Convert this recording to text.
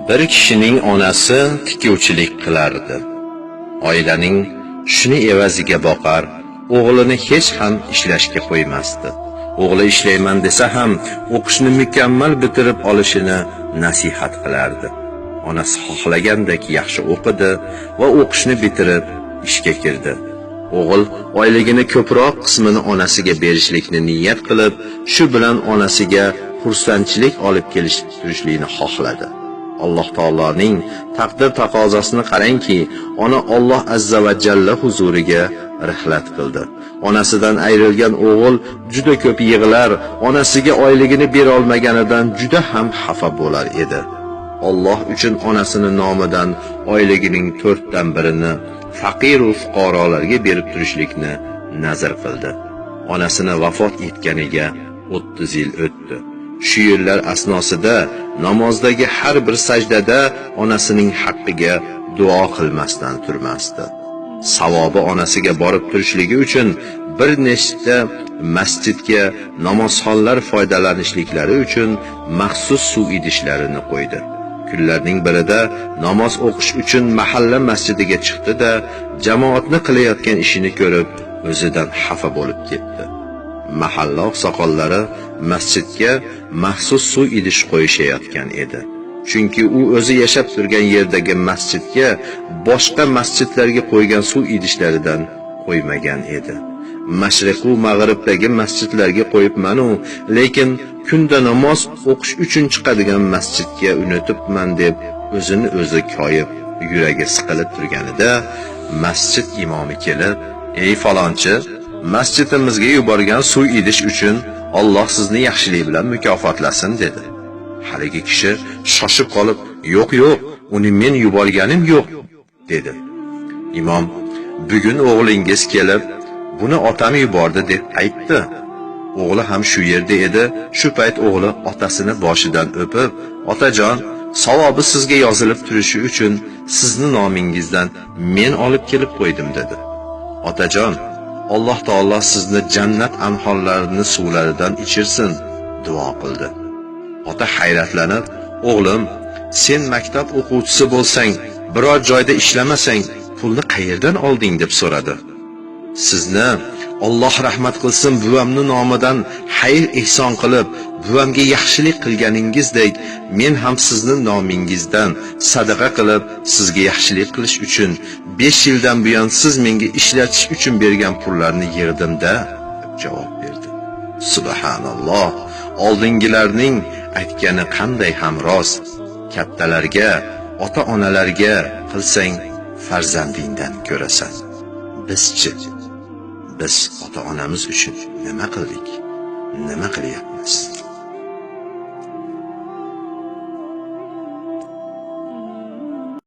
Bir kishining onasi tikuvchilik qilardi. Oilaning shuni evaziga boqar, o'g'lini hech ham ishlashga qo'ymasdi. O'g'li ishlayman desa ham o'qishni mukammal bitirib olishini nasihat qilardi. Onasi xohlagandek yaxshi o'qidi va o'qishni bitirib ishga kirdi. O'g'il oyligini ko'proq qismini onasiga berishlikni niyat qilib, shu bilan onasiga xursandchilik olib kelish turishlikni xohladi. Alloh taoloning taqdir taqozosini qarangki, ona Alloh azza va jalla huzuriga rihlat qildi. Onasidan ayrilgan o'g'il juda ko'p yig'lar, onasiga oyligini bera olmaganidan juda ham xafa bo'lar edi. Alloh uchun onasini nomidan oyligining 1/4 ini faqir va fuqarolarga berib turishlikni nazr qildi. Onasini vafot etganiga 30 yil o'tdi. Shu yillar asnosida namozdagi har bir sajdada onasining haqqiga duo qilmasdan turmasdi. Savobi onasiga borib turishligi uchun bir nechta masjidga namozxonlar foydalanishliklari uchun maxsus suv idishlarini qo'ydi. Kunlarning birida namoz o'qish uchun mahalla masjidiga chiqdi-da, jamoatni qilayotgan ishini ko'rib, o'zidan xafa bo'lib ketdi. Mahalla oqsoqollari masjidga maxsus suv idish qo'yishayotgan edi. Chunki u o'zi yashab turgan yerdagi masjidga boshqa masjidlarga qo'ygan suv idishlaridan qo'ymagan edi. Mashriq va mag'ribdagi masjidlarga qo'yibman-u, lekin kunda namoz o'qish uchun chiqadigan masjidga unutibman deb o'zini o'zi koyib, yuragi siqilib turganida masjid imomi kelib, "Ey falonchi, masjidimizga yuborgan suv idish uchun Alloh sizni yaxshilik bilan mukofotlasin" dedi. Haligi kishi shoshib qolib, "Yo'q, yo'q, uni men yuborganim yo'q" dedi. Imom, "Bugun o'g'lingiz kelib, buni otam yubordi deb aytdi." O'g'li ham shu yerda edi. Shu payt o'g'li otasini boshidan o'pib, "Otajon, savobi sizga yozilib turishi uchun sizni nomingizdan men olib kelib qo'ydim" dedi. "Otajon, Alloh taolo sizni jannat anhorlarini suvlaridan ichirsin" duo qildi. Ota hayratlanib, "O'g'lim, sen maktab o'quvchisi bo'lsang, biror joyda ishlamasang, pulni qayerdan olding?" deb so'radi. "Sizni Alloh rahmat qilsin, buvamni nomidan xayr ehson qilib, buvamga yaxshilik qilganingizdek, men ham sizni nomingizdan sadaqa qilib, sizga yaxshilik qilish uchun 5 yildan buyon siz menga ishlatish uchun bergan pullarni yig'dim-da" deb javob berdi. Subhanalloh, oldingilarning aytgani qanday ham rost. Kattalarga, ota-onalarga qilsang, farzandingdan ko'rasan. Bizchi? Biz ota-onamiz uchun nima qildik? Nima qilyapmiz?